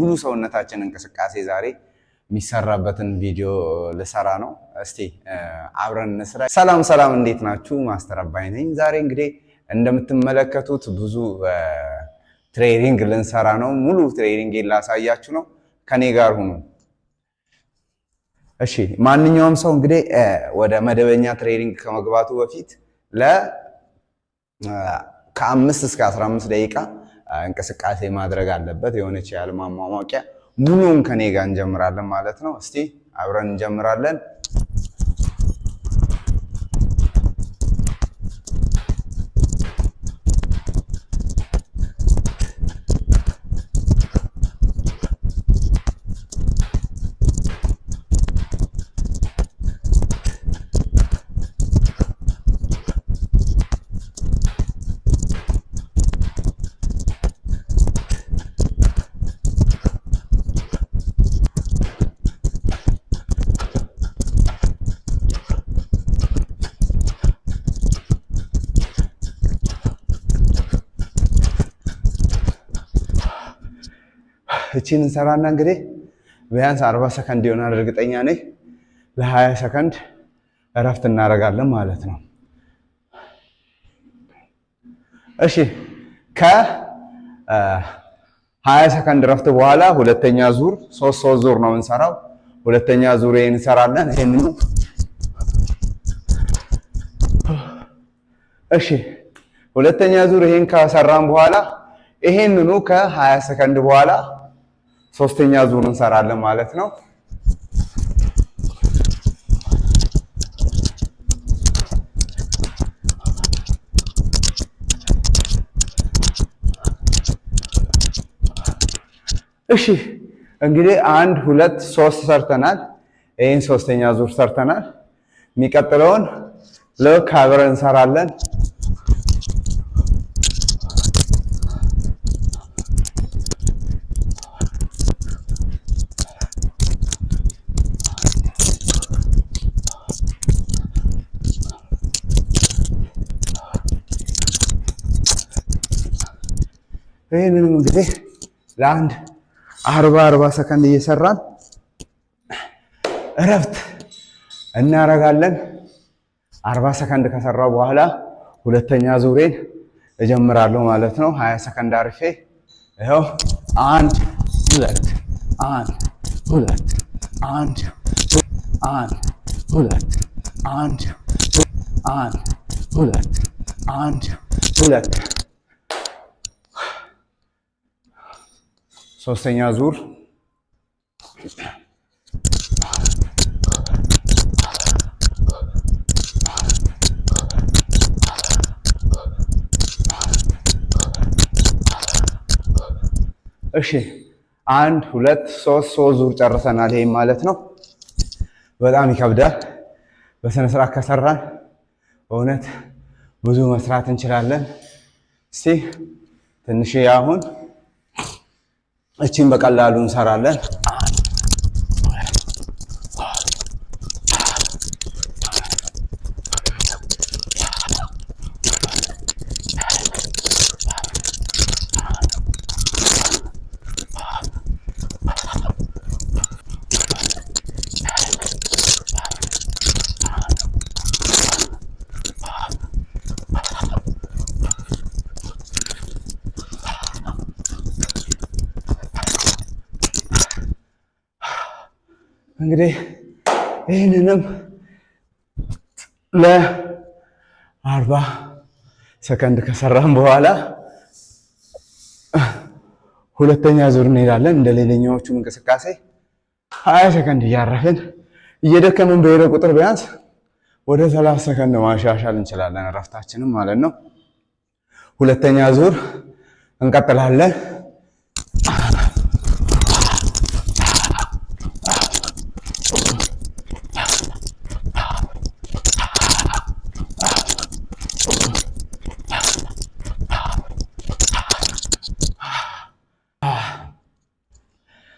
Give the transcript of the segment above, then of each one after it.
ሙሉ ሰውነታችን እንቅስቃሴ ዛሬ የሚሰራበትን ቪዲዮ ልሰራ ነው። እስቲ አብረን እንስራ። ሰላም ሰላም፣ እንዴት ናችሁ? ማስተር አባይ ነኝ። ዛሬ እንግዲህ እንደምትመለከቱት ብዙ training ልንሰራ ነው። ሙሉ training ላሳያችሁ ነው። ከኔ ጋር ሁኑ። እሺ፣ ማንኛውም ሰው እንግዲህ ወደ መደበኛ training ከመግባቱ በፊት ከ5 እስከ 15 ደቂቃ እንቅስቃሴ ማድረግ አለበት። የሆነች ያህል ማሟሟቂያ። ሙሉውን ከኔ ጋር እንጀምራለን ማለት ነው። እስቲ አብረን እንጀምራለን። እቺን እንሰራና እንግዲህ ቢያንስ 40 ሰከንድ ይሆናል እርግጠኛ ነኝ። ለ20 ሰከንድ እረፍት እናደርጋለን ማለት ነው። እሺ፣ ከ20 ሰከንድ እረፍት በኋላ ሁለተኛ ዙር፣ ሶስት ሶስት ዙር ነው የምንሰራው። ሁለተኛ ዙር እንሰራለን። ይሄንን፣ እሺ፣ ሁለተኛ ዙር ይሄን ከሰራን በኋላ ይሄንኑ ከ20 ሰከንድ በኋላ ሶስተኛ ዙር እንሰራለን ማለት ነው። እሺ፣ እንግዲህ አንድ፣ ሁለት፣ ሶስት ሰርተናል። ይህን ሶስተኛ ዙር ሰርተናል። የሚቀጥለውን ልክ አብረን እንሰራለን። ይህንንም እንግዲህ ለአንድ 40 40 ሰከንድ እየሰራን እረፍት እናረጋለን። 40 ሰከንድ ከሰራው በኋላ ሁለተኛ ዙሬን እጀምራለሁ ማለት ነው። 20 ሰከንድ አርፌ ይኸው አንድ፣ ሁለት፣ አንድ፣ ሁለት፣ አንድ፣ አንድ፣ ሁለት፣ አንድ፣ አንድ፣ ሁለት፣ አንድ፣ ሁለት። ሶስተኛ ዙር። እሺ፣ አንድ፣ ሁለት፣ ሶስት፣ ሶስት ዙር ጨርሰናል። ይሄም ማለት ነው በጣም ይከብዳል። በስነ ስርዓት ከሰራን በእውነት ብዙ መስራት እንችላለን። እስቲ ትንሽ አሁን እቺን በቀላሉ እንሰራለን። እንግዲህ ይህንንም ለ40 ሰከንድ ከሰራን በኋላ ሁለተኛ ዙር እንሄዳለን። እንደ ሌላኛዎቹ እንቅስቃሴ 20 ሰከንድ እያረፍን እየደከምን በሄደ ቁጥር ቢያንስ ወደ 30 ሰከንድ ማሻሻል እንችላለን፣ እረፍታችንም ማለት ነው። ሁለተኛ ዙር እንቀጥላለን።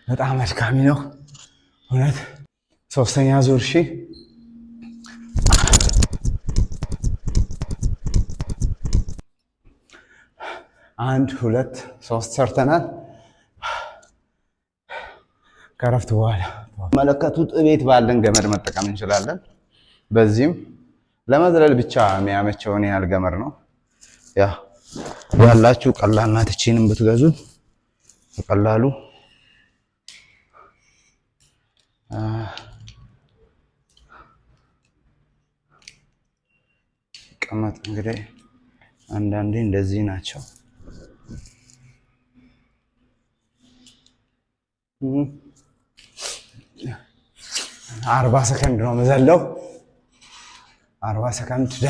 በጣም አድካሚ ነው እውነት። ሶስተኛ ዙር፣ እሺ። አንድ፣ ሁለት፣ ሶስት ሰርተናል። ከረፍት በኋላ መለከቱት እቤት ባለን ገመድ መጠቀም እንችላለን። በዚህም ለመዝለል ብቻ የሚያመቸውን ያህል ገመድ ነው። ያ ያላችሁ ቀላል ናት። እቺንም ብትገዙ በቀላሉ ቀመጥ። እንግዲህ አንዳንዴ እንደዚህ ናቸው። 40 ሰከንድ ነው የምዘለው። 40 ሰከንድ ዳ።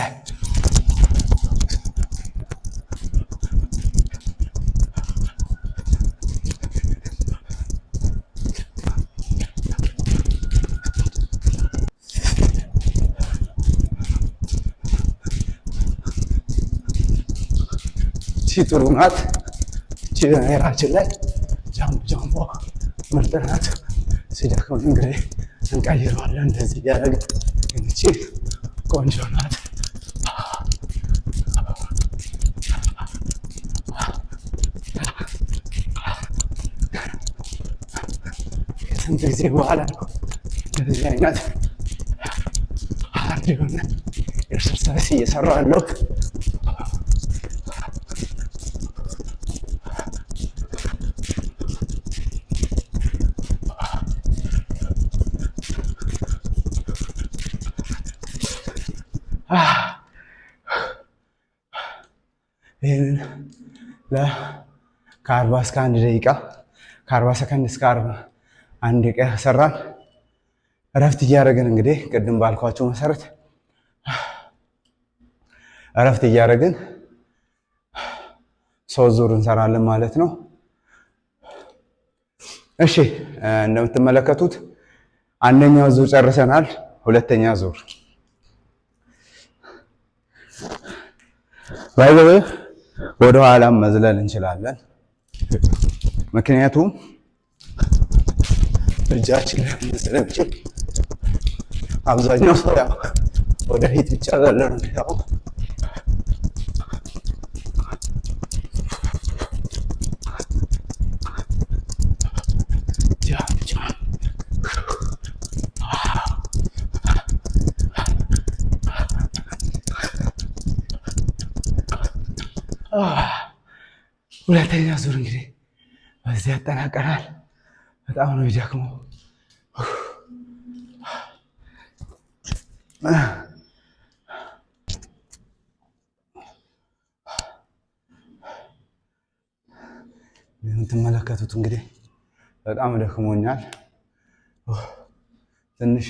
እቺ ጥሩ ናት። እቺ ነገራችን ላይ jump jump ምርጥ ናት። ሲደክም እንግዲህ እንቀይረዋለን እንደዚህ እያደረግን። እቺ ቆንጆ ናት። ከስንት ጊዜ በኋላ ነው እንደዚህ አይነት hard የሆነ exercise እየሰራሁ ያለሁት። ይህንን ከ40 እስከ 1 ደቂቃ፣ ከ40 ሰከንድ እስከ 1 ደቂቃ ሰራን። እረፍት እያደረግን እንግዲህ ቅድም ባልኳቸው መሰረት እረፍት እያደረግን ሶስት ዙር እንሰራለን ማለት ነው። እሺ፣ እንደምትመለከቱት አንደኛው ዙር ጨርሰናል። ሁለተኛ ዙር by the way ወደ ኋላም መዝለል እንችላለን። ምክንያቱም እጃችን ላይ ስለሚችል አብዛኛው ሰው ያው ወደፊት ብቻ ዘሎ ነው የሚያው። Jump jump። ሁለተኛ ዙር እንግዲህ በዚህ ያጠናቀናል። በጣም ነው የሚደክመው። የምትመለከቱት እንግዲህ በጣም ደክሞኛል። ትንሽ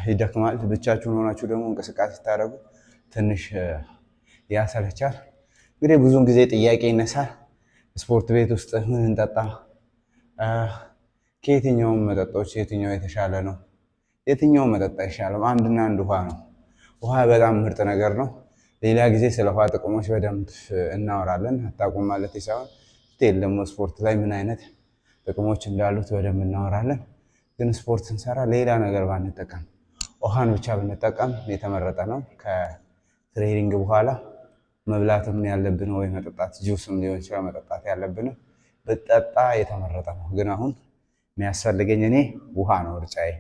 ይደክማል። ብቻችሁን ሆናችሁ ደግሞ እንቅስቃሴ ስታደርጉ ትንሽ ያሰለቻል። እንግዲህ ብዙውን ጊዜ ጥያቄ ይነሳል። ስፖርት ቤት ውስጥ ምን እንጠጣ? ከየትኛውም መጠጦች የትኛው የተሻለ ነው? የትኛው መጠጥ አይሻልም? አንድና አንድ ውሃ ነው። ውሃ በጣም ምርጥ ነገር ነው። ሌላ ጊዜ ስለ ውሃ ጥቅሞች በደንብ እናወራለን። አታውቁም ማለት ሳይሆን detail ደግሞ ስፖርት ላይ ምን አይነት ጥቅሞች እንዳሉት በደንብ እናወራለን። ግን ስፖርት ስንሰራ ሌላ ነገር ባንጠቀም ውሃን ብቻ ብንጠቀም የተመረጠ ነው። ከ training በኋላ መብላትም ያለብን ወይ መጠጣት፣ ጁስም ሊሆን ይችላል፣ መጠጣት ያለብን ብጠጣ የተመረጠ ነው። ግን አሁን የሚያስፈልገኝ እኔ ውሃ ነው ምርጫዬ።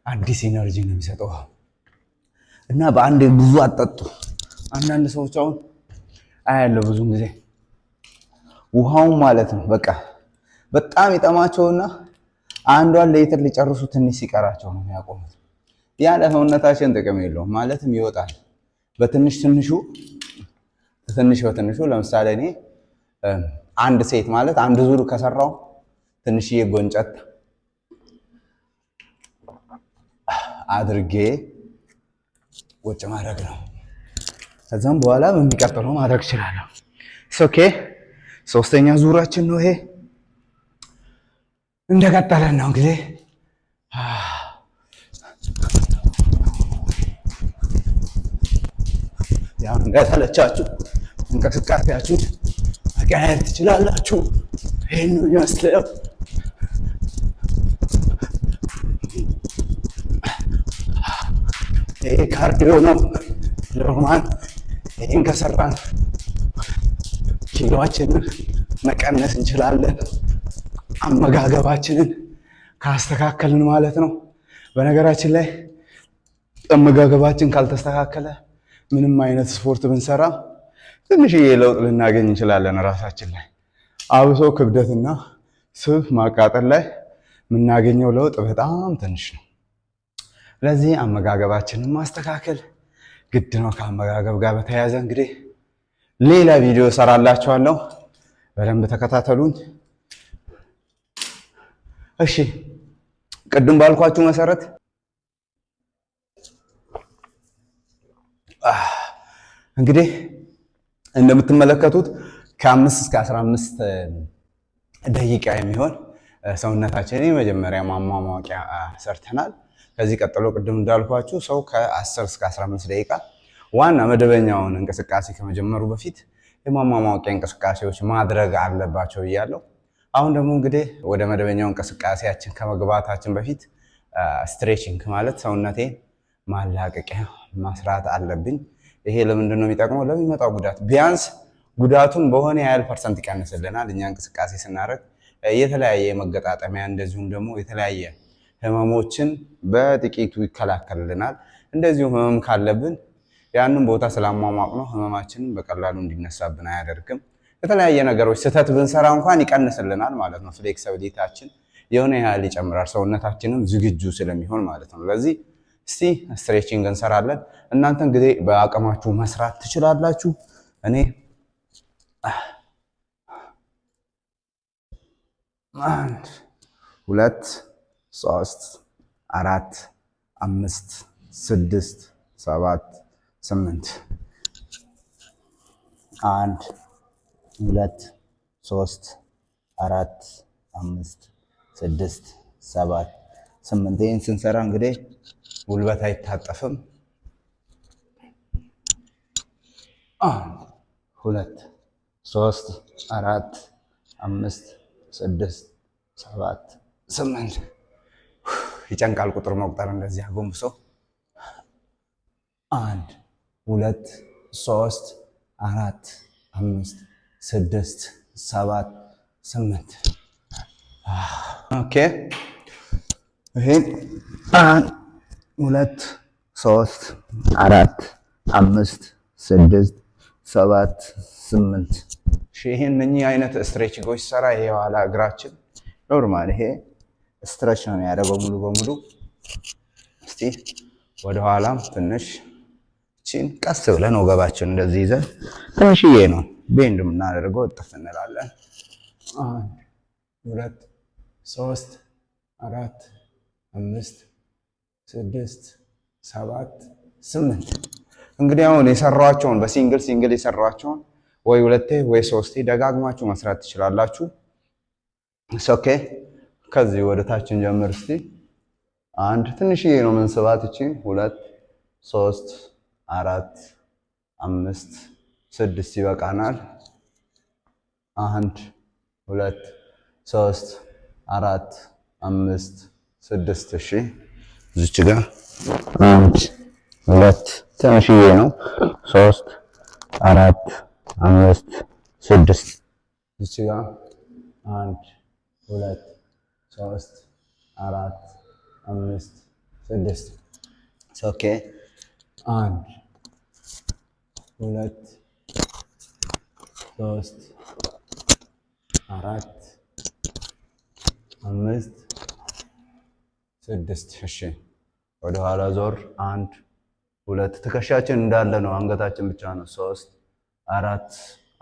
አዲስ energy ነው የሚሰጠው እና በአንድ ብዙ አጠጡ። አንዳንድ ሰዎች አሁን አያለው ብዙ ጊዜ ውሃውን ማለት ነው በቃ በጣም ይጠማቸውና አንዷን ሌትር ሊጨርሱ ትንሽ ሲቀራቸው ነው የሚያቆሙት። ያ ለሰውነታችን ጥቅም የለውም፣ ማለትም ይወጣል በትንሽ ትንሹ፣ ትንሽ በትንሹ። ለምሳሌ እኔ አንድ set ማለት አንድ ዙር ከሰራው ትንሽዬ ጎንጨት አድርጌ ቁጭ ማድረግ ነው። ከዛም በኋላ በሚቀጥለው ማድረግ እችላለሁ። Okay፣ ሶስተኛ ዙራችን ነው ይሄ። እንደቀጠለን ነው እንግዲህ። ያው እንዳይሰለቻችሁ እንቅስቃሴያችሁን መቀያየር ትችላላችሁ። ይህን ነው የሚመስለው። ይሄ cardio ነው። Normal ይህን ከሰራን ኪሎአችንን መቀነስ እንችላለን። አመጋገባችንን ካስተካከልን ማለት ነው። በነገራችን ላይ አመጋገባችን ካልተስተካከለ ምንም አይነት ስፖርት ብንሰራ ትንሽዬ ለውጥ ልናገኝ እንችላለን ራሳችን ላይ። አብሶ ክብደትና ስብ ማቃጠል ላይ የምናገኘው ለውጥ በጣም ትንሽ ነው። ለዚህ አመጋገባችንን ማስተካከል ግድ ነው። ከአመጋገብ ጋር በተያያዘ እንግዲህ ሌላ ቪዲዮ እሰራላችኋለሁ። በደንብ ተከታተሉኝ። እሺ፣ ቅድም ባልኳችሁ መሰረት እንግዲህ እንደምትመለከቱት ከ5 እስከ 15 ደቂቃ የሚሆን ሰውነታችንን የመጀመሪያ ማሟሟቂያ ሰርተናል። ከዚህ ቀጥሎ ቅድም እንዳልኳችሁ ሰው ከ10 እስከ 15 ደቂቃ ዋና መደበኛውን እንቅስቃሴ ከመጀመሩ በፊት የማሟሟቂያ እንቅስቃሴዎች ማድረግ አለባቸው ብያለሁ። አሁን ደግሞ እንግዲህ ወደ መደበኛው እንቅስቃሴያችን ከመግባታችን በፊት stretching ማለት ሰውነቴን ማላቀቂያ መስራት አለብኝ። ይሄ ለምንድን ነው የሚጠቅመው? ለሚመጣው ጉዳት ቢያንስ ጉዳቱን በሆነ ያህል percent ይቀንስልናል። እኛ እንቅስቃሴ ስናደርግ የተለያየ መገጣጠሚያ እንደዚሁም ደግሞ የተለያየ ህመሞችን በጥቂቱ ይከላከልልናል። እንደዚሁም ህመም ካለብን ያንን ቦታ ስላሟሟቅነው ህመማችንን በቀላሉ እንዲነሳብን አያደርግም። የተለያየ ነገሮች ስህተት ብንሰራ እንኳን ይቀንስልናል ማለት ነው። Flexibility ያችን የሆነ ያህል ይጨምራል፣ ሰውነታችንም ዝግጁ ስለሚሆን ማለት ነው። ለዚህ እስቲ stretching እንሰራለን። እናንተ እንግዲህ በአቅማችሁ መስራት ትችላላችሁ። እኔ አንድ፣ ሁለት፣ ሶስት፣ አራት፣ አምስት፣ ስድስት፣ ሰባት፣ ስምንት፣ አንድ፣ ሁለት፣ ሶስት፣ አራት፣ አምስት፣ ስድስት፣ ሰባት፣ ስምንት። ይህን ስንሰራ እንግዲህ ጉልበት አይታጠፍም። አንድ፣ ሁለት፣ ሶስት፣ አራት፣ አምስት፣ ስድስት፣ ሰባት፣ ስምንት። ይጨንቃል ቁጥር መቁጠር እንደዚህ አጎንብሶ። አንድ፣ ሁለት፣ ሶስት፣ አራት፣ አምስት፣ ስድስት፣ ሰባት፣ ስምንት። Okay፣ ይሄን አንድ፣ ሁለት፣ ሶስት፣ አራት፣ አምስት፣ ስድስት፣ ሰባት፣ ስምንት። ይሄን እነኚህ አይነት stretching ኦች ሰራ ይሄ የኋላ እግራችን normal ይሄ stretch ነው የሚያደርገው ሙሉ በሙሉ። እስቲ ወደኋላም ትንሽ እቺን ቀስ ብለን ወገባችን እንደዚህ ይዘን ትንሽዬ ነው bend የምናደርገው፣ እጥፍ እንላለን። አንድ፣ ሁለት፣ ሶስት፣ አራት፣ አምስት፣ ስድስት፣ ሰባት፣ ስምንት። እንግዲህ አሁን የሰራኋቸውን በ single single የሰራኋቸውን ወይ ሁለቴ ወይ ሶስቴ ደጋግማችሁ መስራት ትችላላችሁ። Okay፣ ከዚህ ወደ ታችን ጀምር እስቲ። አንድ፣ ትንሽዬ ነው ምንስባት እቺ፣ ሁለት፣ ሶስት፣ አራት፣ አምስት፣ ስድስት ይበቃናል። አንድ፣ ሁለት፣ ሶስት፣ አራት፣ አምስት፣ ስድስት። እሺ፣ እዚች ጋር አንድ፣ ሁለት፣ ትንሽዬ ነው፣ ሶስት፣ አራት፣ አምስት፣ ስድስት። እዚች ጋር አንድ፣ ሁለት፣ ሶስት፣ አራት፣ አምስት፣ ስድስት። Okay፣ አንድ፣ ሁለት፣ ሶስት፣ አራት፣ አምስት፣ ስድስት። እሺ፣ ወደኋላ ዞር። አንድ፣ ሁለት፣ ትከሻችን እንዳለ ነው፣ አንገታችን ብቻ ነው። ሶስት፣ አራት፣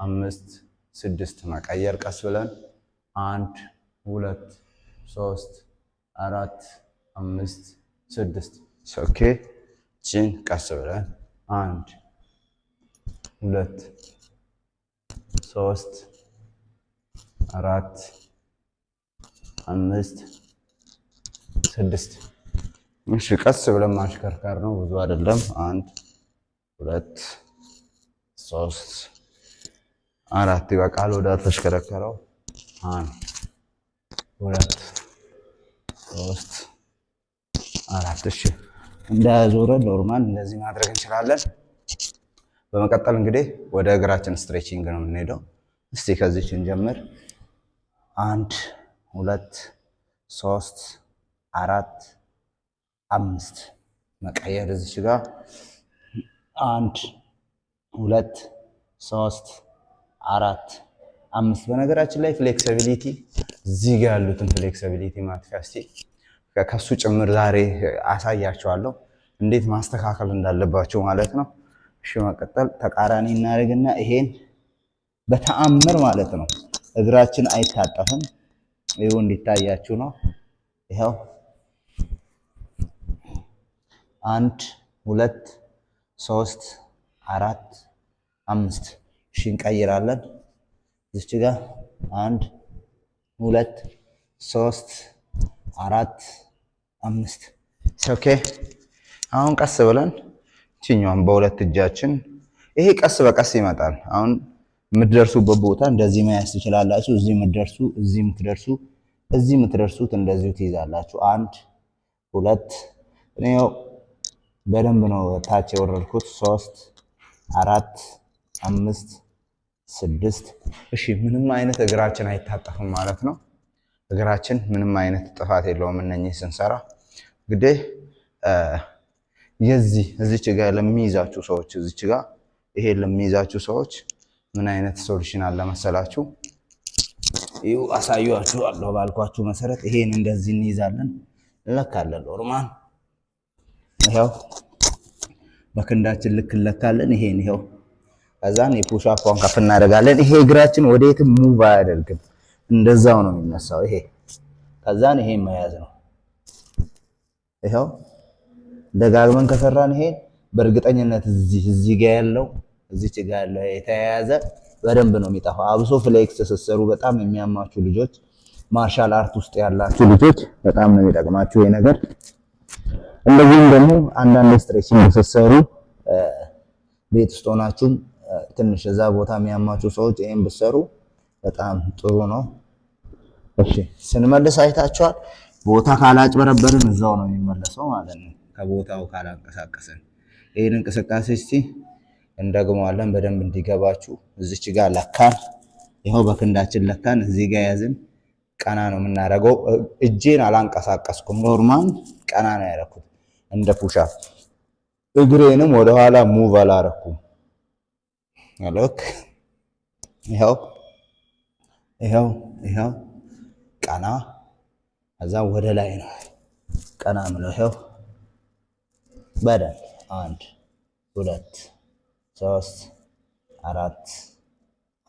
አምስት፣ ስድስት። መቀየር ቀስ ብለን። አንድ፣ ሁለት፣ ሶስት፣ አራት፣ አምስት፣ ስድስት። Okay፣ ችን ቀስ ብለን አንድ፣ ሁለት፣ ሶስት፣ አራት፣ አምስት፣ ስድስት። እሺ፣ ቀስ ብለን ማሽከርከር ነው፣ ብዙ አይደለም። አንድ፣ ሁለት፣ ሶስት፣ አራት ይበቃል። ወደ ተሽከረከረው። አንድ፣ ሁለት፣ ሶስት፣ አራት። እሺ፣ እንዳያዞረን normal እንደዚህ ማድረግ እንችላለን። በመቀጠል እንግዲህ ወደ እግራችን stretching ነው የምንሄደው። እስቲ ከዚች እንጀምር። አንድ፣ ሁለት፣ ሶስት፣ አራት፣ አምስት። መቀየር እዚች ጋር። አንድ፣ ሁለት፣ ሶስት፣ አራት፣ አምስት። በነገራችን ላይ flexibility እዚህ ጋር ያሉትን flexibility ማጥፊያ እስቲ ከሱ ጭምር ዛሬ አሳያችኋለሁ እንዴት ማስተካከል እንዳለባችሁ ማለት ነው። እሺ መቀጠል ተቃራኒ እናደርግና ይሄን በተአምር ማለት ነው እግራችን አይታጠፍም። ይኸው እንዲታያችሁ ነው። ይኸው አንድ፣ ሁለት፣ ሶስት፣ አራት፣ አምስት። እሺ እንቀይራለን። እዚች ጋር አንድ፣ ሁለት፣ ሶስት፣ አራት፣ አምስት። Okay። አሁን ቀስ ብለን ችኛዋን በሁለት እጃችን፣ ይሄ ቀስ በቀስ ይመጣል። አሁን የምትደርሱበት ቦታ እንደዚህ መያዝ ትችላላችሁ። እዚህ የምትደርሱ፣ እዚህ የምትደርሱ፣ እዚህ የምትደርሱት እንደዚሁ ትይዛላችሁ። አንድ፣ ሁለት፣ እኔ ያው በደንብ ነው ታች የወረድኩት። ሶስት፣ አራት፣ አምስት፣ ስድስት። እሺ ምንም አይነት እግራችን አይታጠፍም ማለት ነው። እግራችን ምንም አይነት ጥፋት የለውም። እነኚህ ስንሰራ እንግዲህ የዚህ እዚች ጋር ለሚይዛችሁ ሰዎች፣ እዚች ጋር ይሄ ለሚይዛችሁ ሰዎች ምን አይነት solution አለ መሰላችሁ? ይኸው አሳያችኋለሁ። ባልኳችሁ መሰረት ይሄን እንደዚህ እንይዛለን፣ እንለካለን። Normal ይኸው በክንዳችን ልክ እንለካለን። ይሄን ይኸው ከዛን የ push up ኧን ከፍ እናደርጋለን። ይሄ እግራችን ወዴትም move አያደርግም፣ እንደዛው ነው የሚነሳው። ይሄ ከዛን ይሄን መያዝ ነው። ይኸው ደጋግመን ከሰራን ይሄ በእርግጠኝነት እዚህ ጋር ያለው፣ እዚች ጋር ያለው የተያያዘ በደንብ ነው የሚጠፋው። አብሶ flex ስትሰሩ በጣም የሚያማችሁ ልጆች፣ martial art ውስጥ ያላችሁ ልጆች በጣም ነው የሚጠቅማችሁ ይሄ ነገር። እንደዚህም ደግሞ አንዳንድ stretching ስትሰሩ ቤት ውስጥ ሆናችሁም ትንሽ እዛ ቦታ የሚያማችሁ ሰዎች ይሄን ብትሰሩ በጣም ጥሩ ነው። እሺ ስንመልስ አይታችኋል። ቦታ ካላጭበረበርን እዛው ነው የሚመለሰው ማለት ነው፣ ከቦታው ካላንቀሳቀስን። ይህን እንቅስቃሴ እስቲ እንደግመዋለን በደንብ እንዲገባችሁ። እዚች ጋር ለካን፣ ይኸው በክንዳችን ለካን፣ እዚህ ጋር ያዝን፣ ቀና ነው የምናደርገው። እጄን አላንቀሳቀስኩም፣ normal ቀና ነው ያደረኩት እንደ push up። እግሬንም ወደኋላ move አላረኩም። Look፣ ይኸው ይኸው ይኸው ቀና፣ ከዛ ወደ ላይ ነው ቀና ምለው። ይኸው በደንብ አንድ፣ ሁለት፣ ሶስት፣ አራት፣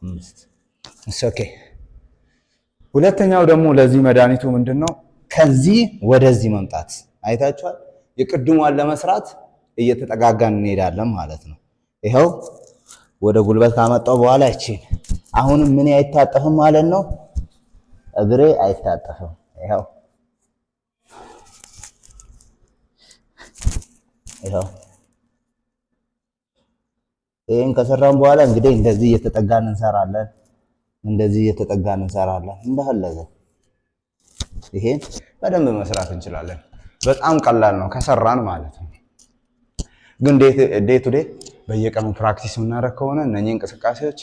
አምስት። Okay። ሁለተኛው ደግሞ ለዚህ መድኃኒቱ ምንድን ነው? ከዚህ ወደዚህ መምጣት አይታችኋል። የቅድሟን ለመስራት እየተጠጋጋን እንሄዳለን ማለት ነው። ይኸው ወደ ጉልበት ካመጣው በኋላ ይቺን አሁንም ምን አይታጠፍም ማለት ነው። እግሬ አይታጠፍም። ይኸው ይኸው ይሄን ከሰራን በኋላ እንግዲህ እንደዚህ እየተጠጋን እንሰራለን። እንደዚህ እየተጠጋን እንሰራለን። እንደፈለገ ይሄን በደንብ መስራት እንችላለን። በጣም ቀላል ነው ከሰራን ማለት ነው። ግን day to day በየቀኑ practice የምናደርግ ከሆነ እነኚህ እንቅስቃሴዎች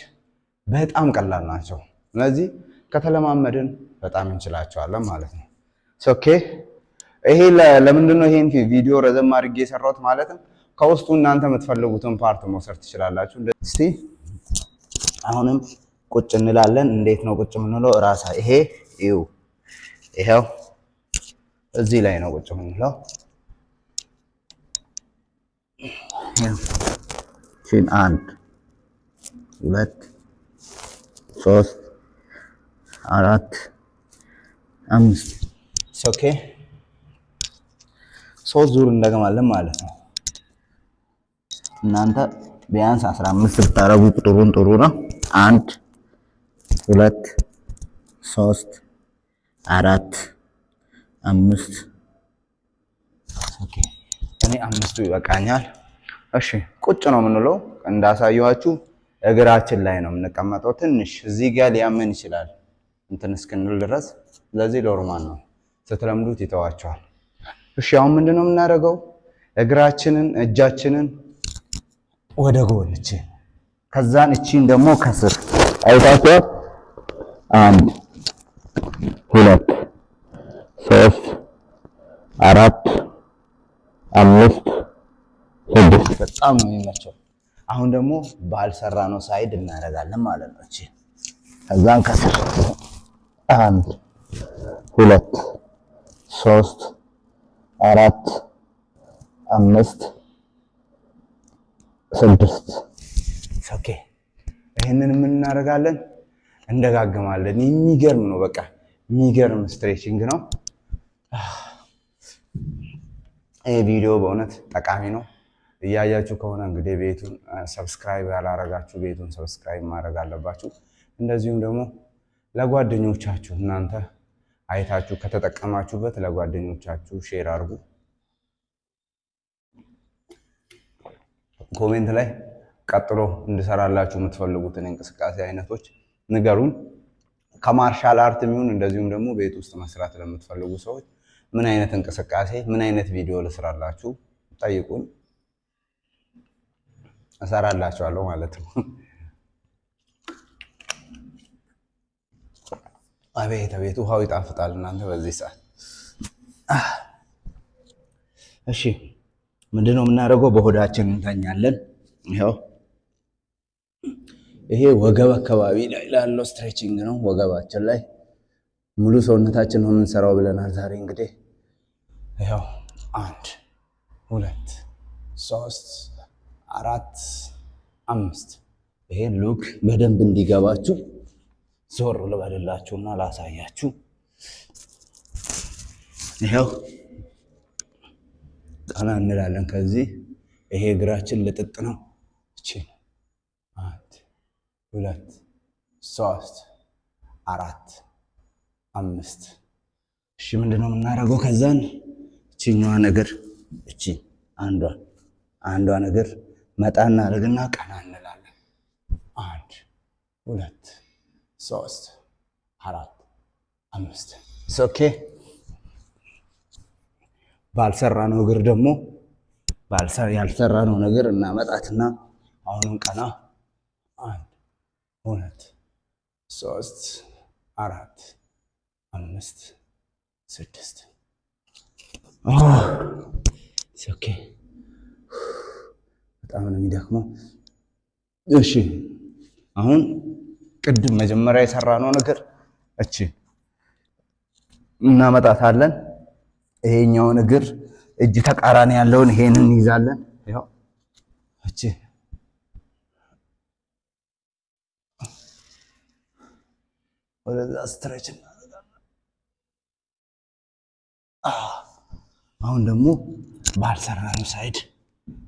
በጣም ቀላል ናቸው። ስለዚህ ከተለማመድን በጣም እንችላቸዋለን ማለት ነው። Okay፣ ይሄ ለምንድን ነው ይሄን ቪዲዮ ረዘም አድርጌ የሰራሁት? ማለትም ከውስጡ እናንተ የምትፈልጉትን part መውሰድ ትችላላችሁ። እስቲ አሁንም ቁጭ እንላለን። እንዴት ነው ቁጭ የምንለው? እራሳ ይሄ ይው ይሄው እዚህ ላይ ነው ቁጭ የምንለው። ቺን አንድ፣ ሁለት፣ ሶስት፣ አራት፣ አምስት። Okay፣ ሶስት ዙር እንደገማለን ማለት ነው። እናንተ ቢያንስ 15 ብታረጉ ቁጥሩን ጥሩ ነው። አንድ፣ ሁለት፣ ሶስት፣ አራት፣ አምስት። Okay፣ እኔ አምስቱ ይበቃኛል። እሺ ቁጭ ነው የምንለው። እንዳሳየኋችሁ እግራችን ላይ ነው የምንቀመጠው። ትንሽ እዚህ ጋር ሊያመን ይችላል እንትን እስክንል ድረስ። ስለዚህ normal ነው፣ ስትለምዱት ይተዋቸዋል። እሺ አሁን ምንድን ነው የምናደርገው? እግራችንን እጃችንን ወደ ጎን እቺ፣ ከዛን እቺን ደግሞ ከስር አይታችኋል። 1 2 3 4 5 6። በጣም ነው የሚመቸው። አሁን ደግሞ ባልሰራነው side እናደርጋለን ማለት ነው። እቺ ከዛን ከስር 1 2 3 4 5 6። Okay፣ ይሄንን ምን እናደርጋለን? እንደጋግማለን። የሚገርም ነው። በቃ የሚገርም stretching ነው። ይህ ቪዲዮ በእውነት ጠቃሚ ነው። እያያችሁ ከሆነ እንግዲህ ቤቱን subscribe ያላረጋችሁ ቤቱን subscribe ማድረግ አለባችሁ። እንደዚሁም ደግሞ ለጓደኞቻችሁ እናንተ አይታችሁ ከተጠቀማችሁበት ለጓደኞቻችሁ share አድርጉ። Comment ላይ ቀጥሎ እንድሰራላችሁ የምትፈልጉትን እንቅስቃሴ አይነቶች ንገሩን። ከ martial art የሚሆን እንደዚሁም ደግሞ ቤት ውስጥ መስራት ለምትፈልጉ ሰዎች ምን አይነት እንቅስቃሴ፣ ምን አይነት ቪዲዮ ልስራላችሁ ጠይቁን፣ እሰራላችኋለሁ ማለት ነው። አቤት አቤት፣ ውሃው ይጣፍጣል እናንተ በዚህ ሰዓት። እሺ፣ ምንድነው የምናደርገው? በሆዳችን እንተኛለን። ይኸው ይሄ ወገብ አካባቢ ላይ ላለው stretching ነው። ወገባችን ላይ ሙሉ ሰውነታችን ነው የምንሰራው ብለናል ዛሬ። እንግዲህ ይኸው 1 2 3 4 5። ይሄ look በደንብ እንዲገባችሁ ዞር ልበልላችሁና ላሳያችሁ። ይኸው ቀና እንላለን። ከዚህ ይሄ እግራችን ልጥጥ ነው። እቺ 1 2 3 4 5። እሺ፣ ምንድነው የምናደርገው? ከዛን እቺኛዋ ነገር እቺ አንዷ ነገር መጣ እናደርግና ቀና እንላለን። 1 2 3 4 5። Okay፣ ባልሰራነው እግር ደግሞ ያልሰራነው ነገር እናመጣትና አሁንም ቀና 1 2 3 4 5 6። Okay፣ በጣም ነው የሚደክመው። እሺ፣ አሁን ቅድም መጀመሪያ የሰራነው ነገር እቺ እናመጣታለን። ይሄኛውን እግር እጅ ተቃራኒ ያለውን ይሄንን እንይዛለን። ይኸው እቺ ወደዛ stretch እናደርጋለን። አሁን ደግሞ ባልሰራነው side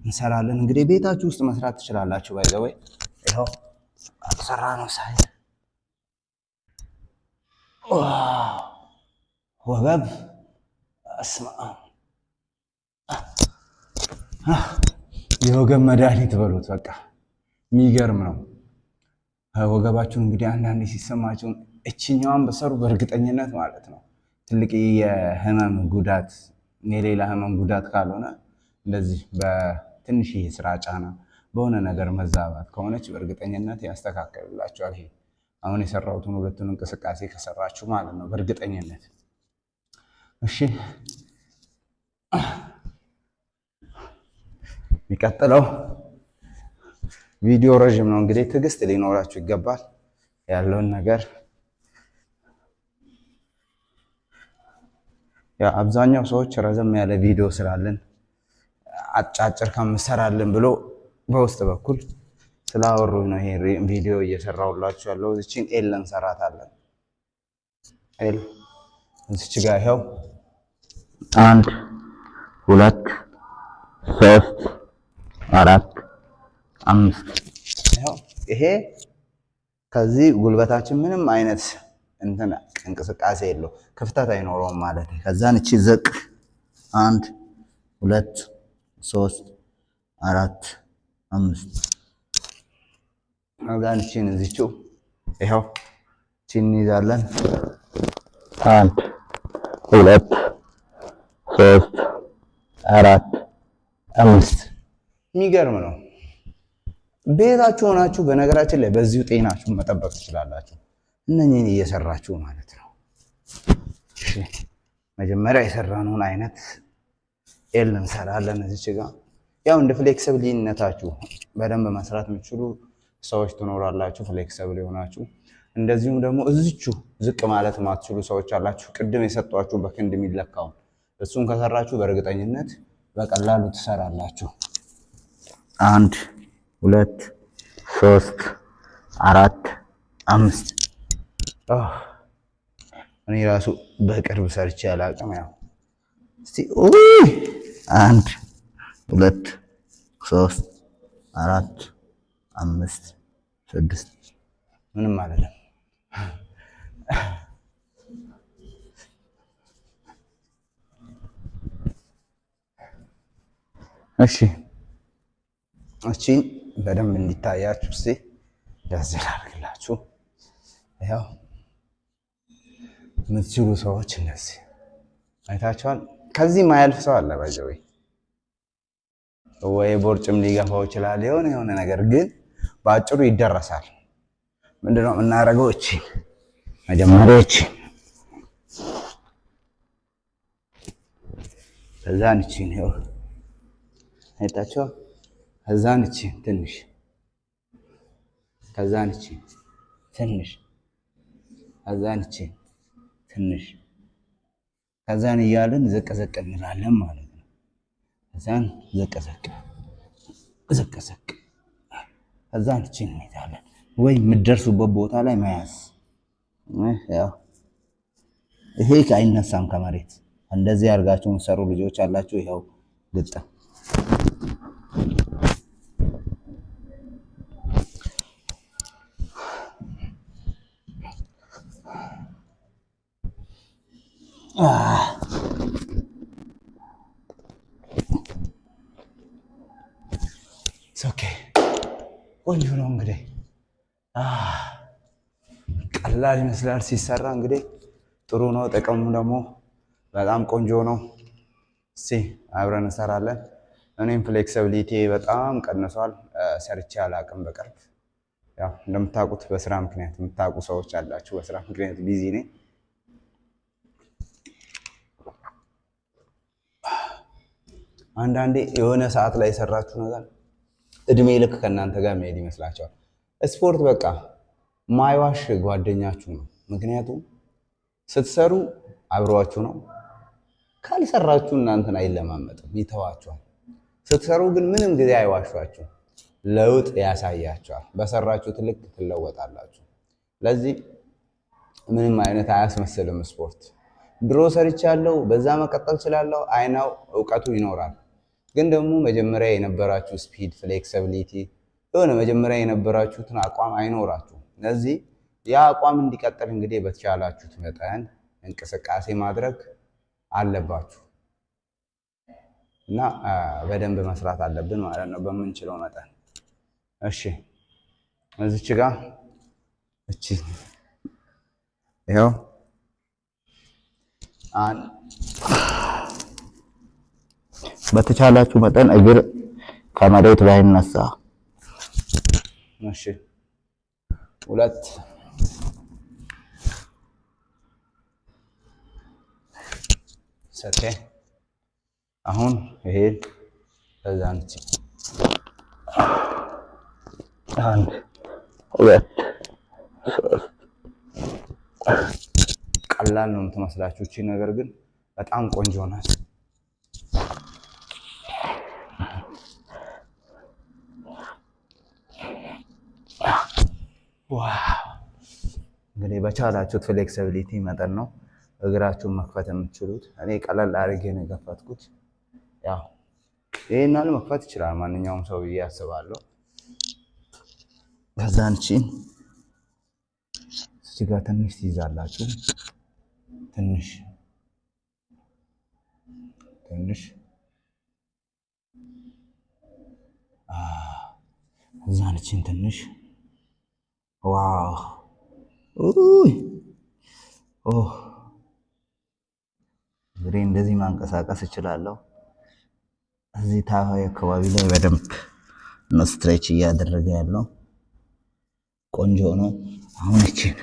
እንሰራለን። እንግዲህ ቤታችሁ ውስጥ መስራት ትችላላችሁ። By the way፣ ይኸው ባልሰራነው side ወገብ እስማ የወገብ መድኃኒት በሉት። በቃ የሚገርም ነው። ወገባችሁን እንግዲህ አንዳንዴ ሲሰማችሁ እችኛዋን በሰሩ በእርግጠኝነት ማለት ነው ትልቅ የህመም ጉዳት፣ የሌላ ህመም ጉዳት ካልሆነ፣ እንደዚህ በትንሽ የስራ ጫና በሆነ ነገር መዛባት ከሆነች በእርግጠኝነት ያስተካከልላችኋል። ይሄ አሁን የሰራሁትን ሁለቱን እንቅስቃሴ ከሰራችሁ ማለት ነው በእርግጠኝነት። እሺ፣ የሚቀጥለው ቪዲዮ ረዥም ነው እንግዲህ ትዕግስት ሊኖራችሁ ይገባል። ያለውን ነገር ያው አብዛኛው ሰዎች ረዘም ያለ ቪዲዮ ስራልን፣ አጫጭር ከምሰራልን ብሎ በውስጥ በኩል ስላወሩ ነው ይሄ ቪዲዮ እየሰራሁላችሁ ያለው። እዚችን L እንሰራታለን። L እዚች ጋር ይኸው 1 2 3 4 5። ይኸው ይሄ ከዚህ ጉልበታችን ምንም አይነት እንትን እንቅስቃሴ የለው፣ ክፍተት አይኖረውም ማለት ነው። ከዛን እቺ ዝቅ 1 2 3 4 5። ከዛን እቺን እዚችው ይኸው እቺን እንይዛለን። 1 2 3 4 አምስት። የሚገርም ነው። ቤታችሁ ሆናችሁ በነገራችን ላይ በዚሁ ጤናችሁን መጠበቅ ትችላላችሁ። እነኝህን እየሰራችሁ ማለት ነው። እሺ፣ መጀመሪያ የሰራነውን አይነት L እንሰራለን። እዚች ጋ ያው እንደ flexibility ነታችሁ በደንብ መስራት የምትችሉ ሰዎች ትኖራላችሁ፣ flexible የሆናችሁ። እንደዚሁም ደግሞ እዚቹ ዝቅ ማለት ማትችሉ ሰዎች አላችሁ። ቅድም የሰጧችሁ በክንድ የሚለካውን እሱን ከሰራችሁ በእርግጠኝነት በቀላሉ ትሰራላችሁ። አንድ፣ ሁለት፣ ሶስት፣ አራት፣ አምስት። እኔ ራሱ በቅርብ ሰርቼ አላውቅም። ያው እስቲ ውይ! አንድ፣ ሁለት፣ ሶስት፣ አራት፣ አምስት፣ ስድስት። ምንም አይደለም። እሺ፣ እቺን በደንብ እንዲታያችሁ እስቲ እንደዚህ ላድርግላችሁ። ያው የምትችሉ ሰዎች እንደዚህ አይታችኋል። ከዚህ ማያልፍ ሰው አለ by the way፣ ወይ ቦርጭም ሊገፋው ይችላል የሆነ የሆነ ነገር ግን በአጭሩ ይደረሳል። ምንድነው የምናደርገው? እቺ መጀመሪያ እቺ፣ ከዛን እቺን፣ ይኸው አይታችኋል። ከዛን እቺ ትንሽ፣ ከዛን እቺ ትንሽ፣ ከዛን እቺ ትንሽ፣ ከዛን እያልን ዝቅ ዝቅ እንላለን ማለት ነው። ከዛን ዝቅ ዝቅ ዝቅ ዝቅ፣ ከዛን እቺን እንይዛለን ወይ የምትደርሱበት ቦታ ላይ መያዝ። ያው ይሄ አይነሳም ከመሬት። እንደዚህ አድርጋችሁ የምትሰሩ ልጆች አላችሁ። ይኸው ግጥም። Okay፣ ቆንጆ ነው እንግዲህ። ቀላል ይመስላል ሲሰራ፣ እንግዲህ ጥሩ ነው። ጥቅሙ ደግሞ በጣም ቆንጆ ነው። እስቲ አብረን እንሰራለን። እኔም flexibility በጣም ቀንሷል። ሰርቼ አላቅም በቅርብ። ያው እንደምታውቁት በስራ ምክንያት፣ የምታውቁ ሰዎች አላችሁ። በስራ ምክንያት busy ነኝ። አንዳንዴ የሆነ ሰዓት ላይ የሰራችሁ ነገር እድሜ ልክ ከእናንተ ጋር መሄድ ይመስላቸዋል። ስፖርት በቃ ማይዋሽ ጓደኛችሁ ነው። ምክንያቱም ስትሰሩ አብሯችሁ ነው። ካልሰራችሁ እናንተን አይለማመጥም፣ ይተዋችኋል። ስትሰሩ ግን ምንም ጊዜ አይዋሿችሁ፣ ለውጥ ያሳያችኋል። በሰራችሁት ልክ ትለወጣላችሁ። ለዚህ ምንም አይነት አያስመስልም ስፖርት። ድሮ ሰርቻለሁ፣ በዛ መቀጠል እችላለሁ፣ አይናው እውቀቱ ይኖራል። ግን ደግሞ መጀመሪያ የነበራችሁ speed፣ flexibility፣ የሆነ መጀመሪያ የነበራችሁትን አቋም አይኖራችሁም። ለዚህ ያ አቋም እንዲቀጥል እንግዲህ በተቻላችሁት መጠን እንቅስቃሴ ማድረግ አለባችሁ እና በደንብ መስራት አለብን ማለት ነው በምንችለው መጠን። እሺ፣ እዚች ጋ እቺ ይኸው አንድ። በተቻላችሁ መጠን እግር ከመሬት ባይነሳ። እሺ፣ ሁለት፣ ሰቴ። አሁን ይሄ ከዛ አንቺ አንድ፣ ሁለት፣ ሶስት። ቀላል ነው የምትመስላችሁ እቺ ነገር ግን በጣም ቆንጆ ናት። Wow! እንግዲህ በቻላችሁት flexibility መጠን ነው እግራችሁን መክፈት የምትችሉት። እኔ ቀለል አድርጌ ነው የከፈትኩት። ያው ይሄን ያህል መክፈት ይችላል ማንኛውም ሰው ብዬ አስባለሁ። ከዛን እቺን እዚህ ጋር ትንሽ ትይዛላችሁ። ትንሽ ትንሽ፣ እዛን እቺን ትንሽ። Wow! ውይ! ኦ፣ እግሬ እንደዚህ ማንቀሳቀስ እችላለሁ። እዚህ ታፋ አካባቢ ላይ በደንብ ነው stretch እያደረገ ያለው። ቆንጆ ነው። አሁን እቺን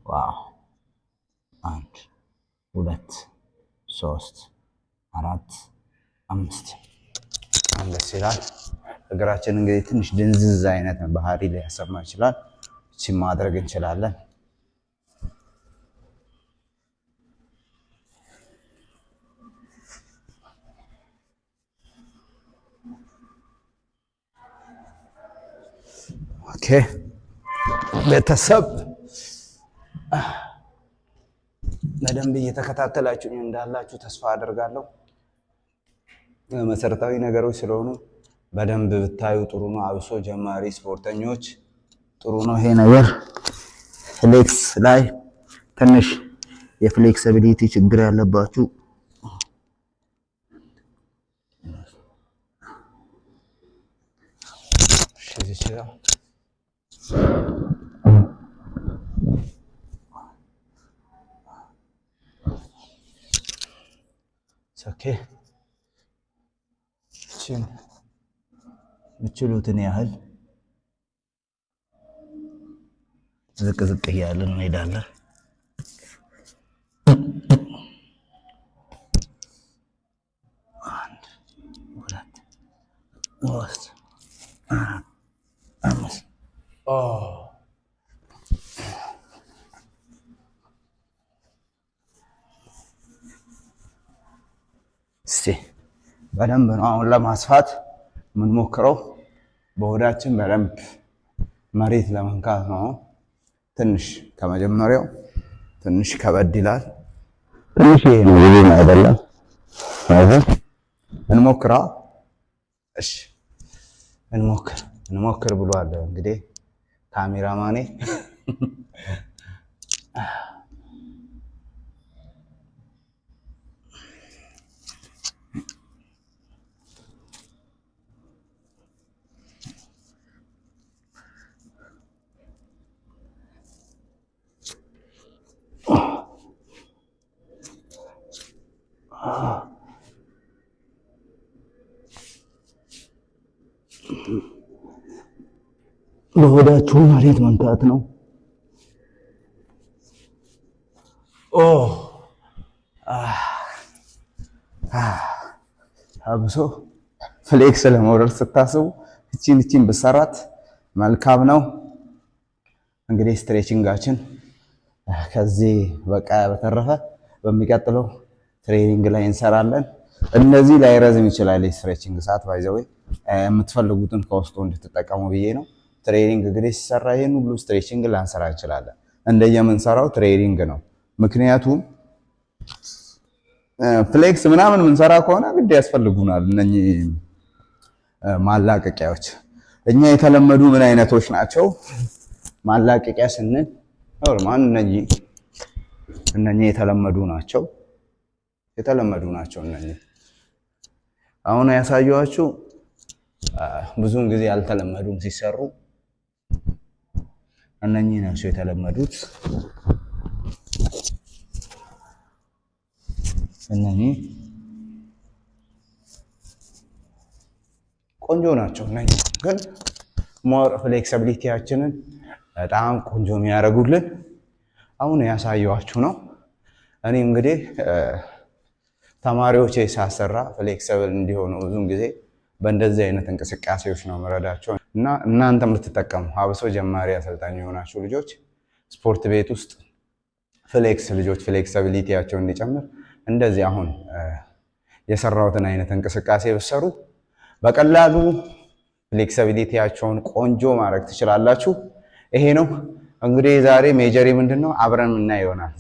wow፣ አንድ፣ ሁለት፣ ሶስት፣ አራት፣ አምስት። በጣም ደስ ይላል። እግራችን እንግዲህ ትንሽ ድንዝዝ አይነት ባህሪ ሊያሰማ ይችላል። እቺን ማድረግ እንችላለን። Okay ቤተሰብ፣ በደንብ እየተከታተላችሁ እንዳላችሁ ተስፋ አደርጋለሁ። መሰረታዊ ነገሮች ስለሆኑ በደንብ ብታዩ ጥሩ ነው። አብሶ ጀማሪ ስፖርተኞች ጥሩ ነው ይሄ ነገር። Flex ላይ ትንሽ የ flexibility ችግር ያለባችሁ እዚህ ይችላል። Okay። እችን የምችሉትን ያህል ዝቅ ዝቅ እያለን እንሄዳለን። አንድ፣ ሁለት፣ ሶስት፣ አራት፣ አምስት። ኦ፣ እስቲ በደንብ ነው አሁን ለማስፋት የምንሞክረው። በሆዳችን በደንብ መሬት ለመንካት ነው። ትንሽ ከመጀመሪያው ትንሽ ከበድ ይላል። ትንሽ ይሄ ነው፣ ብዙም አይደለም። እንሞክራ። እሺ እንሞክር እንሞክር ብሏል እንግዲህ ካሜራማኔ። በሆዳችሁ መሬት መንካት ነው። ኦ፣ አብሶ flex ለመውረድ ስታስቡ እቺን እቺን ብሰራት መልካም ነው። እንግዲህ stretching ኣችን ከዚህ በቃ፣ በተረፈ በሚቀጥለው training ላይ እንሰራለን። እነዚህ ላይረዝም ይችላል የ stretching ሰዓት፣ by the way የምትፈልጉትን ከውስጡ እንድትጠቀሙ ብዬ ነው። Training እንግዲህ ሲሰራ ይህን ሁሉ stretching ላንሰራ እንችላለን። እንደየምንሰራው training ነው። ምክንያቱም flex ምናምን ምንሰራ ከሆነ ግድ ያስፈልጉናል እነኚህ ማላቀቂያዎች። እኛ የተለመዱ ምን አይነቶች ናቸው? ማላቀቂያ ስንል normal እነኚህ የተለመዱ ናቸው። የተለመዱ ናቸው እነኚህ። አሁን ያሳየኋችሁ ብዙውን ጊዜ ያልተለመዱም ሲሰሩ እነኚህ ናቸው የተለመዱት። እነኚህ ቆንጆ ናቸው። እነኚህ ግን more flexibility ያችንን በጣም ቆንጆ የሚያደርጉልን አሁን ያሳየኋችሁ ነው። እኔ እንግዲህ ተማሪዎች ሳሰራ flexible እንዲሆኑ ብዙን ጊዜ በእንደዚህ አይነት እንቅስቃሴዎች ነው የምረዳቸው እና እናንተም ልትጠቀሙ፣ አብሶ ጀማሪ አሰልጣኝ የሆናችሁ ልጆች ስፖርት ቤት ውስጥ flex ልጆች flexibility ያቸው እንዲጨምር እንደዚህ አሁን የሰራሁትን አይነት እንቅስቃሴ ብትሰሩ በቀላሉ flexibility ያቸውን ቆንጆ ማድረግ ትችላላችሁ። ይሄ ነው እንግዲህ ዛሬ major ምንድን ነው አብረን የምናየው ይሆናል።